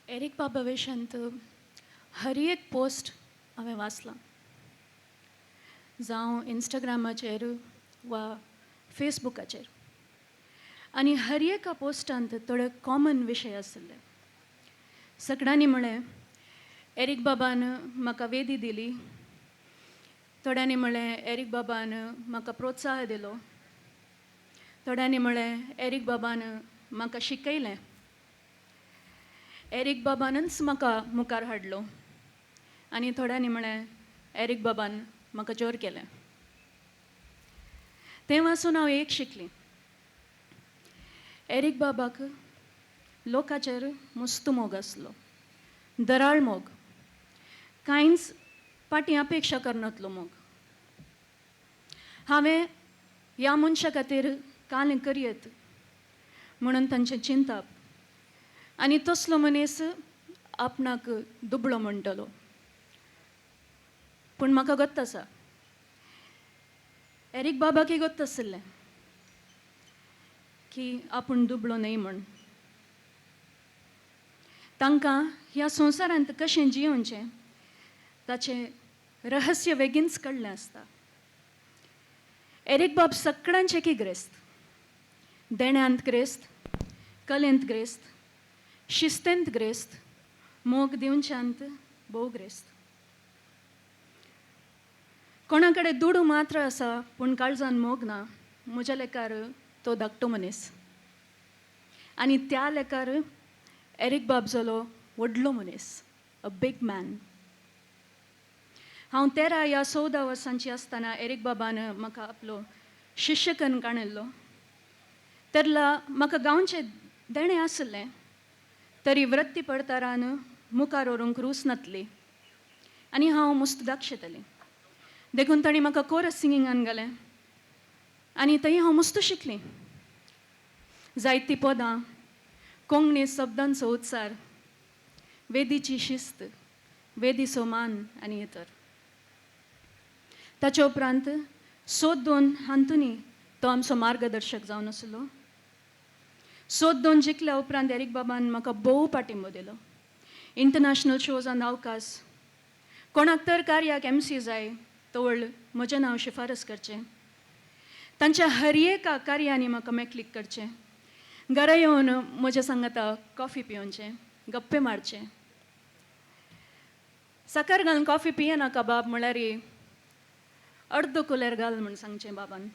Eric बाबा विशयांत हर एक पोस्ट हांवें वाचलां, जावं इंस्टाग्रामाचेर वा फेसबुकाचेर, आनी हर एका पोस्टांत थोडे कॉमन विशय आशिल्ले. सगळ्यांनी म्हळें एरीक बाबान म्हाका वेदी दिली, थोड्यांनी म्हळें एरीक बाबान म्हाका प्रोत्साह दिलो, थोड्यांनी म्हळें एरीक बाबान म्हाका शिकयलें, एरीक बाबानच म्हाका मुखार हाडलो, आनी थोड्यांनी म्हळें एरीक बाबान म्हाका जोर केलें. तें वाचून हांव एक शिकलीं, एरीक बाबाक लोकाचेर मस्त मोग आसलो, दराळ मोग, कांयच फाटीं अपेक्षा करनातलो मोग. हांवें ह्या मनशा खातीर कालें करयत म्हणून तांचें चिंताप, आनी तसलो मनीस आपणाक दुबळो म्हणटलो, पूण म्हाका गत्त आसा एरीक बाबाकय गत्त आशिल्लें की आपूण दुबळो न्हय म्हूण. तांकां ह्या संवसारांत कशें जियोवचें ताचें रहस्य बेगीनच कळ्ळें आसता. एरीक बाब सगळ्यांचे की ग्रेस्त, देण्यांत ग्रेस्त, कलेंत ग्रेस्त, शिस्तेंत ग्रेस्त, मोग दिवच्यांत भोव ग्रेस्त. कोणा कडेन दुडू मात्र आसा पूण काळजान मोग ना, म्हज्या लेखार तो धाकटो मनीस, आनी त्या लेखार एरीक बाब जालो व्हडलो मनीस, अ बीग मॅन. हांव 13 या 14 वर्सांची आसतना एरीक बाबान म्हाका आपलो शिश्य करून काणिल्लो. तेन्ना म्हाका गांवचें देणें आसलें तरी वृत्ती पडतारान मुखार व्हरूंक रूच नातली आनी हांव मुस्त दाक्षेतालें, देखून तांणी म्हाका कोरस सिंगिंगान घालें आनी थंय हांव मस्त शिकलें. जायतीं पदां, कोंकणी शब्दांचो उच्चार, वेदीची शिस्त, वेदीचो मान आनी इतर. ताचे उपरांत सोद दोन हांतुनी तो आमचो मार्गदर्शक जावन आसलो. सोद दोन जिखल्या उपरांत एरीक बाबान म्हाका भोव पाठिंबो दिलो. इंटरनॅशनल शोजान अवकाश, कोणाक तर कार्याक एमसी जाय तवळ म्हजें नांव शिफारस करचें, तांच्या हर एका कार्यांनी म्हाका मेकळीक करचें, घरा येवन म्हज्या सांगाता कॉफी पिवचें, गप्पे मारचें. साकर घालून कॉफी पियेनाका बाब म्हळ्यार अर्दो कुलेर घाल म्हूण सांगचें बाबान.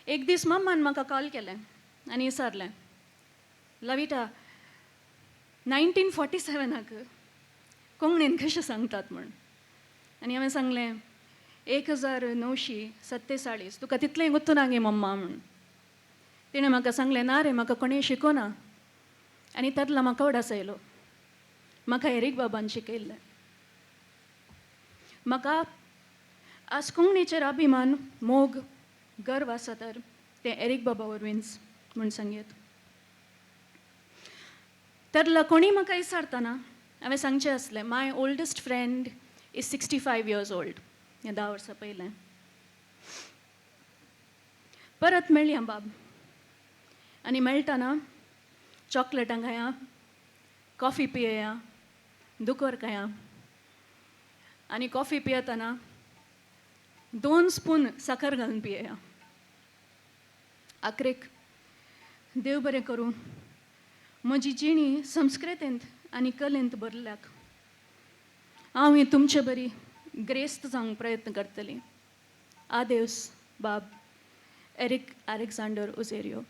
एक दीस मम्मान म्हाका कॉल केलें आनी विचारलें, लविटा 1947 कोंकणीन कशें सांगतात म्हूण. आनी हांवें सांगलें 1947, तुका तितलें गोत्तू ना गे मम्मा म्हूण. तिणें म्हाका सांगलें ना रे, म्हाका कोणें शिकोना. आनी तातलो म्हाका उडास आयलो, म्हाका एरीक बाबान शिकयल्लें. म्हाका आज कोंकणीचेर अभिमान, मोग, गर्व आसा तर तें एरीक बाबा वरवींच म्हूण सांगयत. तरला कोणी म्हाका विचारतना हांवें सांगचें आसलें, my oldest friend is 65 years old. हें 10 वर्सां पयलें. परत मेळया बाब, आनी मेळटना चॉकलेटां खाया, कॉफी पियेया, दुकोर खाया, आनी कॉफी पियेतना 2 स्पून साकर घालून पियेया. आखरेक देव बरें करूं, म्हजी जिणी संस्कृतेंत आनी कलेंत भरल्याक हांव ही तुमचे बरी ग्रेस्त जावंक प्रयत्न करतली. आदेवस बाब एरीक अलेक्झांडर ओझेरियो.